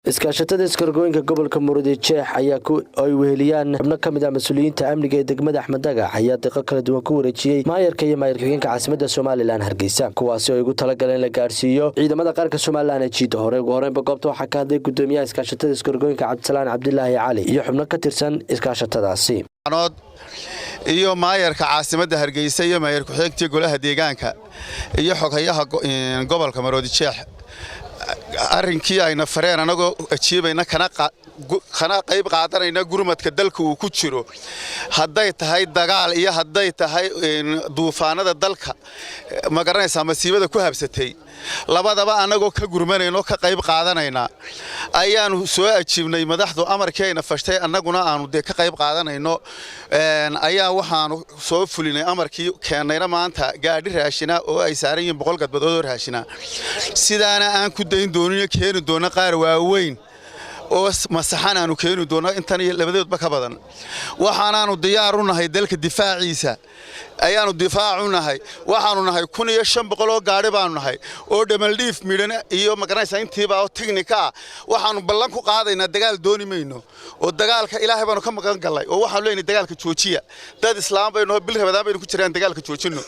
Iskaashatada iskarogooyinka gobolka Muruudi Jeex ayaa ay weheliyaan xubno ka mid ah mas-uuliyiinta amniga ee degmada Axmed Dhagax ayaa deeqo kala duwan ku wareejiyey maayarka iyo maayar ku-xigeenka caasimada Somaliland Hargeysa, kuwaasi oo ugu talagaleen in la gaarsiiyo ciidamada qaranka Somaliland ee jiida hore. Ugu horeynba goobta waxaa ka hadlay gudoomiyaha iskaashatada iskarogooyinka, Cabdisalaan Cabdilaahi Cali, iyo xubno ka tirsan iskaashatadaasi. Iyo maayarka caasimadda Hargeysa iyo maayar ku-xigeenkii golaha deegaanka iyo xoghayaha gobolka Maroodi Jeex, arrinkii ayna fareen anagoo ajiibayna kana qayb qaadanayna gurmadka dalka uu ku jiro, hadday tahay dagaal iyo hadday tahay duufaanada dalka, ma garanaysaa, masiibada ku habsatay, labadaba annagoo ka gurmanayno, ka qayb qaadanayna, ayaanu soo ajiibnay madaxdu amarkii ayna fashtay. Annaguna aanu dee ka qayb qaadanayno ayaa waxaanu soo fulinay amarkii, keennayna maanta gaadhi raashina oo ay saaran yihiin 100 gadbadood oo raashina. Sidaana aan ku dayn doonin, keeni doona qaar waaweyn oo masaxan aanu keeni doonno intan iyo labadoodba ka badan. Waxaanaanu diyaar u nahay dalka difaaciisa ayaanu difaac u nahay. Waxaanu nahay 1500 oo gaadhi baanu nahay oo dhamaldhiif midhan iyo, magaranaysaa, intiiba oo tignika ah. Waxaanu ballan ku qaadaynaa dagaal dooni mayno oo dagaalka Ilaahay baanu ka magan gallay, oo waxaanu leenahay dagaalka joojiya. Dad islaam baynu, bil Ramadaan baynu ku jiraan, dagaalka joojinno.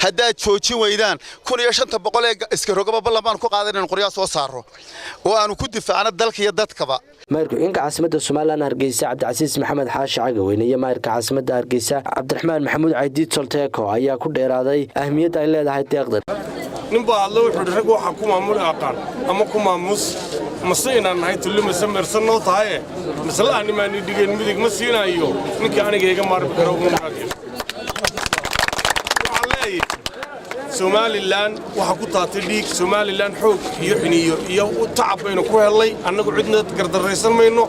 Haddaad joojin weydaan, 1500 ee iska rogaba ballan baanu ku qaaday inaynu qoryaa soo saarro oo aanu ku difaacno dalka iyo dadkaba. Maayar ku-xigeenka caasimada Somaliland Hargeysa, Cabdicasiis Maxamed Xaashi Cagaweyne, iyo maayarka caasimada Hargeysa, Cabdiraxmaan Maxamuud Caydiid Solteeko, ayaa ku dheeraaday ahmiyadda ay leedahay deeqdan. Nin baa hadlo, wuxuu idhi: "Rag waxaa ku maamuli aqaan ama ku maamuus mase inaan nahay tulli mase meersan noo tahaye masle ahnimaani dhigeen midig ma siinaayo ninkii aniga iga maarmi karo uma muraadyo." Waxaan leeyahay, Somaliland waxaa ku taatay dhiig. Somaliland xoog iyo xiniyo iyo tacab baynu ku hellay. Annagu cidna gardarraysan mayno,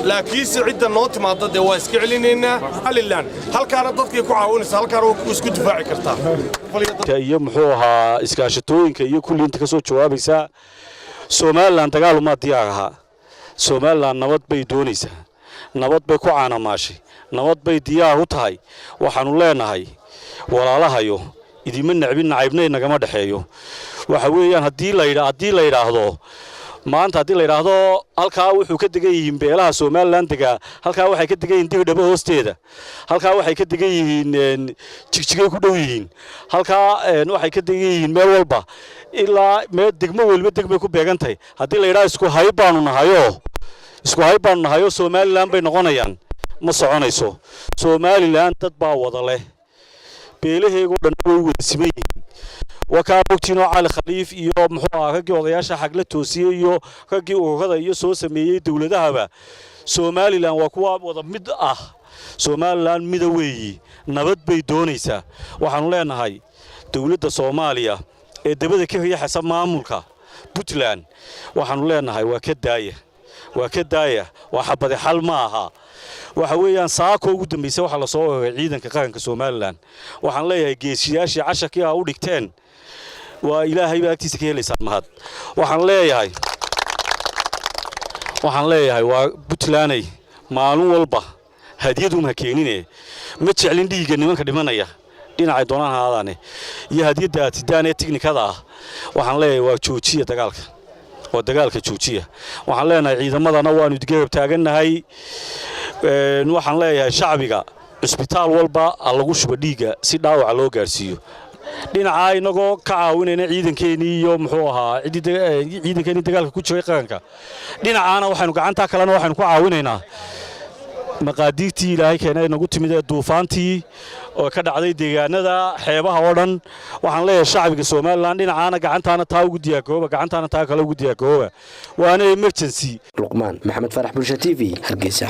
laakiinse cidda noo timaadda dee waa iska celinaynaa. Somaliland halkaana dadkay ku caawinaysa, halkaana waa isku difaaci kartaa. Iyo muxuu ahaa, iskaashatooyinka iyo kulli inta ka soo jawaabaysaa, Somaliland dagaal uma diyaar ahaa. Somaliland nabad bay doonaysaa, nabad bay ku caanamaashay, nabad bay diyaar u tahay. Waxaannu leenahay, walaalahayo, idima necbin, nacaybna nagama dhexeeyo. Waxa weeyaan, haddii la yidhaahdo maanta, haddii la yidhaahdo halkaa wuxuu ka degan yihiin beelaha Somaliland degaa, halkaa waxay ka degan yihiin Dirdhabo hoosteeda, halkaa waxay ka degan yihiin Jigjigay ku dhow yihiin, halkaa waxay ka degan yihiin meel walba, ilaa meel degmo weliba degmay ku beegan tahay. Haddii la yidhaahdo isku hayb baanu nahayoo Somaliland bay noqonayaan, ma soconayso. Somaliland dad baa wada leh, beelaheegoo dhan way wada siman yihiin. Waa kaa ogtiinoo Cali Khaliif iyo muxuu ahaa raggii odayaasha Xagla Toosiye iyo raggii ururada iyo soo sameeyey dowladahaba. Somaliland waa kuwa wada mid ah. Somaliland mida weeyi, nabad bay doonaysaa. Waxaannu leenahay dowladda Soomaaliya ee dabada ka riixaysa maamulka Puntland, waxaannu leenahay waa ka daaya, waa ka daaya, waa xabade xal ma aha. Waxa weeyaan, saako ugu dambaysa waxaa lasoo weeraray ciidanka qaranka Somaliland. Waxaan leeyahay, geesiyaashii casharkii aa u dhigteen, waa Ilaahay baa agtiisa ka helaysaan mahad. Waxaan leeyahay waa Puntlanday, maalin walba hadiyaduma ha keenine. Ma jeclin dhiigga nimanka dhimanaya dhinacay doonaan haadaane iyo hadiyadda aad sidaan ee tiknikada ah. Waxaan leeyahay, waa joojiya dagaalka, waa dagaalka joojiya. Waxaan leenahay, ciidamadana waanu garab taagannahay. Waxaan leeyahay, shacbiga cusbitaal walba ha lagu shubo dhiigga si dhaawaca loo gaarsiiyo. Dhinacaa inagoo ka caawinayna ciidankeenii iyo muxuu ahaa ciidankeenii dagaalka ku jiray qaranka, dhinacaana waxaynu gacantaa kalena waxaynu ku caawinaynaa maqaadiirtii Ilaahay keenay nagu timid ee duufaantii oo ka dhacday deegaanada xeebaha oo dhan. Waxaan leeyahay shacbiga Somaliland, dhinacaana gacantaana taa ugu diyaargarooba, gacantaana taa kale ugu diyaargarooba, waana emergency. Luqmaan Maxamed Farax, Bulsha TV, Hargeysa.